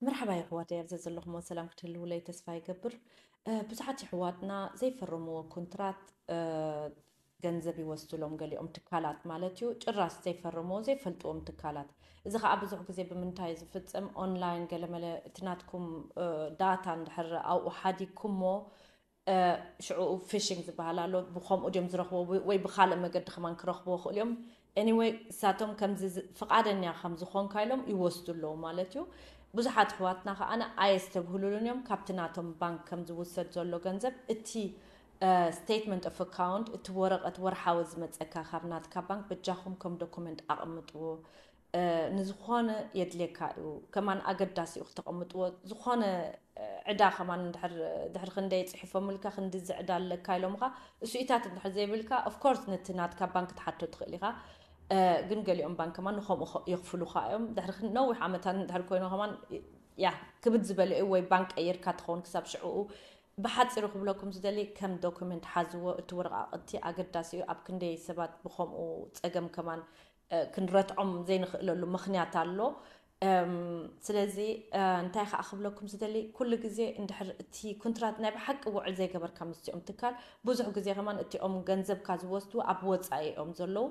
መርሓባ የሕዋተይ፣ ኣብዚ ዘለኹሞ ሰላም ክትህልውለይ ተስፋ ይገብር። እ፣ ብዙሓት የሕዋትና ዘይፈረምዎ ኮንትራት፣ እ፣ ገንዘብ ይወስዱሎም፣ ገሊኦም ትካላት ማለት እዩ። ጭራስ ዘይፈረምዎ ዘይፈልጥዎም ትካላት። እዚ ከዓ ብዙሕ ግዜ ብምንታይ ዝፍጸም? ኦንላይን ገለመለ እቲ ናትኩም፣ እ፣ ዳታ እንድሕር ኣብኡ ሓዲግኩሞ፣ እ፣ ሽዑ ፊሽንግ ዝበሃል ኣሎ። ብኸምኡ ድዮም ዝረኽቦ ወይ ብካልእ መገዲ ከማን ክረኽብዎ ይኽእሉ እዮም። ኤኒወይ፣ እሳቶም ከምዚ ዝ- ፍቓደኛ ከም ዝኾንካ ኢሎም ይወስዱ ኣለዉ ማለት እዩ። ብዙሓት ኣሕዋትና ከዓነ ኣየስተብህሉሉን እዮም ካብቲ ናቶም ባንክ ከም ዝውሰድ ዘሎ ገንዘብ። እቲ ስቴትመንት ኦፍ ኣካውንት፣ እቲ ወረቐት ወርሓዊ ዝመፀካ ካብ ናትካ ባንክ በጃኹም ከም ዶኩመንት ኣቐምጥዎ። እ፣ ንዝኾነ የድልየካ እዩ። ከማን ኣገዳሲ እዩ ክተቐምጥዎ። ዝኾነ፣ እ፣ ዕዳ ከማን እንድሕር፣ ድሕሪ ክንደይ ፅሒፎምልካ ክንድዚ ዕዳ ኣለካ ኢሎምኻ፣ እሱኢታት እንድሕር ዘይብልካ፣ ኦፍኮርስ ነቲ ናትካ ባንክ ክትሓቶ ትኽእል ኢኻ። እ፣ ግን ገሊኦም ባንክ ከማን ንኸምኡ ኸ- የኽፍሉኻ እዮም። ድሕሪ ክን- ነዊሕ ዓመታት እንድሕር ኮይኑ ከማን፣ ያ፣ ክብድ ዝበለ እዩ፣ ወይ ባንክ ቀይርካ ትኸውን ክሳብ ሽዕኡ። ብሓፂሩ ክብለኩም ዝደሊ፣ ከም ዶኩመንት ሓዝዎ፣ እቲ ወረቓቕቲ ኣገዳሲ እዩ። ኣብ ክንደይ ሰባት ብኸምኡ ፀገም ከማን እ፣ ክንረትዖም ዘይንኽእለሉ ምኽንያት ኣሎ። እም፣ ስለዚ፣ እ፣ እንታይ ከዓ ክብለኩም ዝደሊ፣ ኩሉ ግዜ እንድሕር እቲ ኩንትራት ናይ ብሓቂ ውዕል ዘይገበርካ ምስቲኦም ትካል፣ ብዙሕ ግዜ ከማን እቲኦም ገንዘብካ ዝወስዱ ኣብ ወፃኢ እዮም ዘለዉ።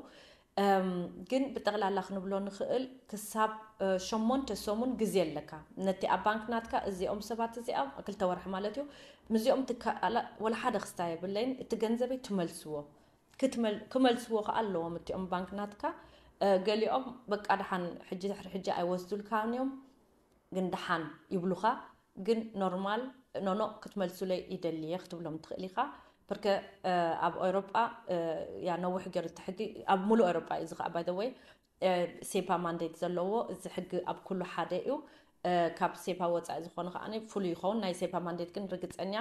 እም፣ ግን ብጠቕላላ ክንብሎ ንኽእል፣ ክሳብ፣ እ፣ ሸሞንተ ሰሙን ግዜ ኣለካ። ነቲ ኣብ ባንክ ናትካ እዚኦም ሰባት እዚኦም ክልተ ወርሒ ማለት እዩ፣ ምስዚኦም ትካላ ወላ ሓደ ክስታይ የብለይን፣ እቲ ገንዘበይ ትመልስዎ። ክትመል- ክመልስዎ ከዓ ኣለዎም እቲኦም ባንክ ናትካ። እ፣ ገሊኦም በቃ ደሓን ሕጂ ድሕሪ ሕጂ ኣይወስዱልካን እዮም፣ ግን ደሓን ይብሉኻ። ግን ኖርማል፣ ኖኖ፣ ክትመልሱለይ ይደሊ እየ ክትብሎም ትኽእል ኢኻ። ብርከ፣ እ፣ ኣብ ኤውሮጳ፣ እ፣ ያ ነዊሕ ገይሩ እቲ ሕጊ ኣብ ሙሉእ ኤውሮጳ እዩ እዚ ከዓ። ባይ ዘ ወይ፣ እ፣ ሴፓ ማንዴት ዘለዎ እዚ ሕጊ ኣብ ኩሉ ሓደ እዩ። እ፣ ካብ ሴፓ ወፃኢ ዝኾነ ከዓ ፍሉይ ይኸውን። ናይ ሴፓ ማንዴት ግን ርግፀኛ፣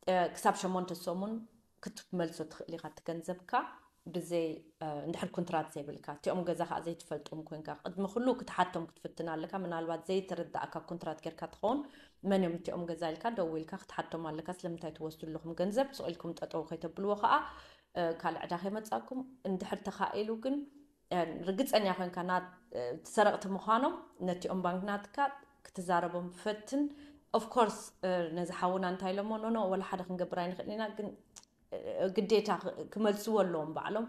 እ፣ ክሳብ ሸሞንተ ሰሙን ክትመልሶ ትኽእል ኢኻ እቲ ገንዘብካ፣ ብዘይ፣ እ፣ እንድሕር ኩንትራት ዘይብልካ። እቲኦም ገዛ ከዓ ዘይትፈልጦም ኮንካ፣ ቅድሚ ኩሉ ክትሓቶም ክትፍትን ኣለካ። ምናልባት ዘይተረዳእካ ኩንትራት ጌርካ ትኸውን፣ መን እዮም እቲኦም ገዛ ኢልካ ደዊልካ ክትሓቶም ኣለካ። ስለምንታይ ትወስዱ ኣለኹም ገንዘብ? ስቕ ኢልኩም ጠጠው ከይተብልዎ ከዓ፣ እ፣ ካልእ ዕዳ ከይመጻኩም። እንድሕር ተኻኢሉ ግን፣ እ፣ ርግጸኛ ኮንካ ና-፣ እ፣ ሰረቕቲ ምዃኖም፣ ነቲኦም ባንክ ናትካ ክትዛረቦም ፈትን። ኦፍኮርስ፣ እ፣ ነዚ ሓውና እንታይ ኢሎሞ፣ ኖ፣ ኖ፣ ወላ ሓደ ክንገብር ኣይንኽእል ኢና፣ ግን፣ እ፣ ግዴታ ክ-፣ ክመልስዎ ኣለዎም ባዕሎም።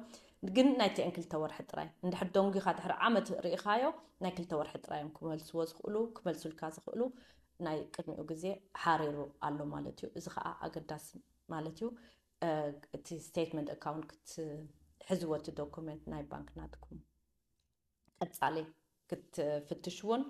ግን ናይቲአን ክልተ ወርሒ ጥራይ። እንድሕር ደንጒኻ ድሕሪ ዓመት ርኢኻዮ፣ ናይ ክልተ ወርሒ ጥራይ እዮም ክመልስዎ ዝኽእሉ፣ ክመልሱልካ ዝኽእሉ። ናይ ቅድሚኡ ግዜ ሓሪሩ ኣሎ ማለት እዩ። እዚ ኸኣ ኣገዳሲ ማለት እዩ። እ፣ እቲ ስቴትመንት ኣካውንት ክትሕዝዎ፣ እቲ ዶኩመንት ናይ ባንክ ናትኩም ቀጻሊ ክትፍትሽዎን